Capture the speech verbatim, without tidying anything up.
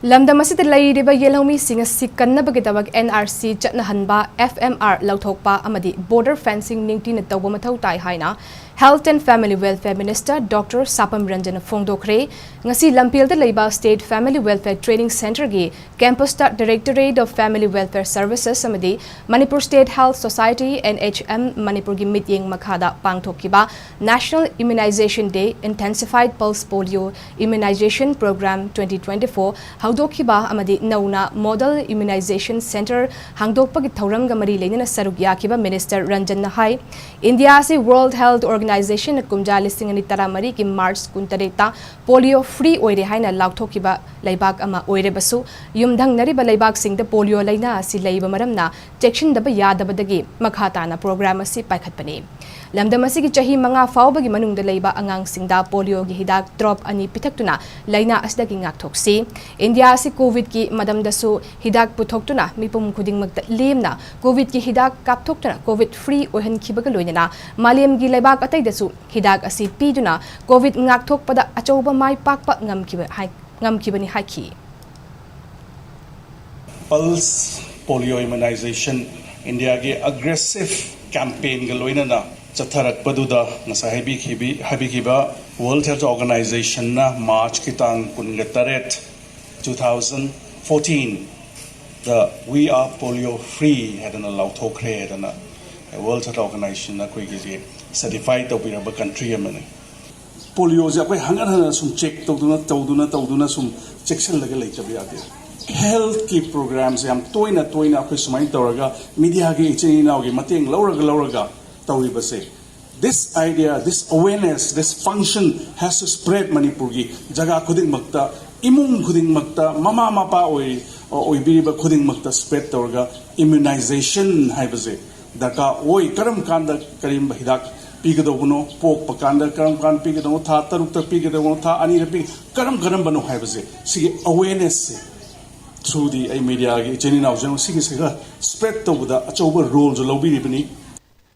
ꯂꯝꯗꯝ ꯑꯁꯤꯗ ꯂꯩꯔꯤꯕ ꯌꯦꯜꯍꯧꯃꯤꯁꯤꯡ ꯑꯁꯤ ꯀꯟꯅꯕꯒꯤꯗꯃꯛ N R C ꯆꯠꯅꯍꯟꯕ, F M R ꯂꯧꯊꯣꯛꯄ ꯑꯃꯗꯤ border fencing ꯅꯤꯡꯊꯤꯅ ꯇꯧꯕ ꯃꯊꯧ ꯇꯥꯏ ꯍꯥꯏꯅ Health and Family Welfare Minister Doctor ꯁꯥꯄꯝ ꯔꯟꯖꯟꯅ ꯐꯣꯡꯗꯣꯛꯈ꯭ꯔꯦ꯫ ꯉꯁꯤ ꯂꯝꯐꯦꯜꯗ ꯂꯩꯕ State Family Welfare Training Centreꯒꯤ campusꯇ Directorate of Family Welfare Services ꯑꯃꯗꯤ Manipur State Health Society, N H M, ꯃꯅꯤꯄꯨꯔꯒꯤ ꯃꯤꯠꯌꯦꯡ ꯃꯈꯥꯗ ꯄꯥꯡꯊꯣꯛꯈꯤꯕ National Immunization Day Intensified Pulse Polio Immunization Program twenty twenty-four ꯍꯧꯗꯣꯛꯈꯤꯕ ꯑꯃꯗꯤ ꯅꯧꯅ Model Immunization Centre ꯍꯥꯡꯗꯣꯛꯄꯒꯤ ꯊꯧꯔꯝꯒ ꯃꯔꯤ ꯂꯩꯅꯅ ꯁꯔꯨꯛ ꯌꯥꯈꯤꯕ Minister ꯔꯟꯖꯟꯅ ꯍꯥꯏ, ꯏꯟꯗꯤꯌꯥ ꯑꯁꯤ World Health Organizationꯅ ꯀꯨꯝꯖꯥ ꯂꯤꯁꯤꯡ ꯑꯅꯤ ꯇꯔꯥꯃꯔꯤꯒꯤ March ꯀꯨꯟꯇꯔꯦꯠꯇ polio free ꯑꯣꯏꯔꯦ ꯍꯥꯏꯅ ꯂꯥꯎꯊꯣꯛꯈꯤꯕ ꯂꯩꯕꯥꯛ ꯑꯃ ꯑꯣꯏꯔꯕꯁꯨ, ꯌꯨꯝꯊꯪꯅꯔꯤꯕ ꯂꯩꯕꯥꯛꯁꯤꯡꯗ polio ꯂꯥꯏꯅꯥ ꯑꯁꯤ ꯂꯩꯕ ꯃꯔꯝꯅ ꯆꯦꯛꯁꯤꯟꯗꯕ ꯌꯥꯗꯕꯗꯒꯤ ꯃꯈꯥ ꯇꯥꯅ program ꯑꯁꯤ ꯄꯥꯏꯈꯠꯄꯅꯤ꯫ ꯂꯝꯗꯝ ꯑꯁꯤꯒꯤ ꯆꯍꯤ ꯃꯉꯥ ꯐꯥꯎꯕꯒꯤ ꯃꯅꯨꯡꯗ ꯂꯩꯕ ꯑꯉꯥꯡꯁꯤꯡꯗ polioꯒꯤ ꯍꯤꯗꯥꯛ drop ꯑꯅꯤ ꯄꯤꯊꯛꯇꯨꯅ ꯂꯥꯏꯅꯥ ꯑꯁꯤꯗꯒꯤ ꯉꯥꯛꯊꯣꯛꯁꯤ꯫ ꯏꯟꯗꯤꯌꯥ ꯑꯁꯤ COVIDꯀꯤ ꯃꯇꯝꯗꯁꯨ ꯍꯤꯗꯥꯛ ꯄꯨꯊꯣꯛꯇꯨꯅ ꯃꯤꯄꯨꯝ ꯈꯨꯗꯤꯡꯃꯛꯇ ꯂꯦꯝꯅ COVIDꯀꯤ ꯍꯤꯗꯥꯛ ꯀꯥꯞꯊꯣꯛꯇꯨꯅ COVID free ꯑꯣꯏꯍꯟꯈꯤꯕꯒ ꯂꯣꯏꯅꯅ ꯃꯥꯂꯦꯝꯒꯤ ꯂꯩꯕꯥꯛ ꯑꯇꯩꯗꯁꯨ ꯍꯤꯗꯥꯛ ꯑꯁꯤ ꯄꯤꯗꯨꯅ COVID ꯉꯥꯛꯊꯣꯛꯄꯗ ꯑꯆꯧꯕ ꯃꯥꯏ ꯄꯥꯛꯄ ꯉꯝꯈꯤꯕ ꯍꯥꯏ-, ꯉꯝꯈꯤꯕꯅꯤ ꯍꯥꯏꯈꯤ꯫ Pulse Polio Immunization ꯏꯟꯗꯤꯌꯥꯒꯤ aggressive campaignꯒ ꯂꯣꯏꯅꯅ ꯆꯠꯊꯔꯛꯄꯗꯨꯗ ꯉꯁꯥꯏ ꯍꯥꯏꯕꯤꯈꯤꯕꯤ-, ꯍꯥꯏꯕꯤꯈꯤꯕ World Health Organizationꯅ Marchꯀꯤ ꯇꯥꯡ ꯀꯨꯟꯒ ꯇꯔꯦꯠ, two thousand fourteenꯗ "We are polio free" ꯍꯥꯏꯗꯅ ꯂꯥꯎꯊꯣꯛꯈ꯭ꯔꯦ ꯍꯥꯏꯗꯅ World Health Organizationꯅ ꯑꯩꯈꯣꯏꯒꯤꯁꯦ certify ꯇꯧꯕꯤꯔꯕ country ꯑꯃꯅꯤ꯫ Polioꯁꯦ ꯑꯩꯈꯣꯏ ꯍꯟꯒꯠ ꯍꯟꯅ ꯁꯨꯝ check ꯇꯧꯗꯨꯅ, ꯇꯧꯗꯨꯅ, ꯇꯧꯗꯨꯅ ꯁꯨꯝ ꯆꯦꯛꯁꯤꯜꯂꯒ ꯂꯩꯇꯕ ꯌꯥꯗꯦ꯫ Healthꯀꯤ programꯁꯦ ꯌꯥꯝ ꯇꯣꯏꯅ ꯇꯣꯏꯅ ꯑꯩꯈꯣꯏ ꯁꯨꯃꯥꯏꯅ ꯇꯧꯔꯒ mediaꯒꯤ ꯏꯆꯤꯟ ꯏꯅꯥꯎꯒꯤ ꯃꯇꯦꯡ ꯂꯧꯔꯒ, ꯂꯧꯔꯒ ꯇꯧꯔꯤꯕꯁꯦ, this idea, this awareness, this function has to spread ꯃꯅꯤꯄꯨꯔꯒꯤ ꯖꯒꯥ ꯈꯨꯗꯤꯡꯃꯛꯇ, ꯏꯃꯨꯡ ꯈꯨꯗꯤꯡꯃꯛꯇ, ꯃꯃꯥ ꯃꯄꯥ ꯑꯣꯏ-, ꯑꯣꯏꯕꯤꯔꯤꯕ ꯈꯨꯗꯤꯡꯃꯛꯇ spread ꯇꯧꯔꯒ immunization ꯍꯥꯏꯕꯁꯦ ꯗꯔꯀꯥꯔ ꯑꯣꯏ꯫ ꯀꯔꯝ ꯀꯥꯟꯗ ꯀꯔꯤꯒꯨꯝꯕ ꯍꯤꯗꯥꯛ ꯄꯤꯒꯗꯧꯕꯅꯣ, ꯄꯣꯛꯄ ꯀꯥꯟꯗ ꯀꯔꯝ ꯀꯥꯟꯗ ꯄꯤꯒꯗꯧꯕꯅꯣ, ꯊꯥ ꯇꯔꯨꯛꯇ ꯄꯤꯒꯗꯧꯕꯅꯣ, ꯊꯥ ꯑꯅꯤꯗ ꯄꯤ-, ꯀꯔꯝ ꯀꯔꯝꯕꯅꯣ ꯍꯥꯏꯕꯁꯦ, ꯁꯤꯒꯤ awarenessꯁꯦ through the ꯑꯩ mediaꯒꯤ ꯏꯆꯤꯟ ꯏꯅꯥꯎꯁꯤꯡ ꯁꯤꯒꯤꯁꯤꯒ spread ꯇꯧꯕꯗ ꯑꯆꯧꯕ roleꯁꯨ ꯂꯧꯕꯤꯔꯤꯕꯅꯤ꯫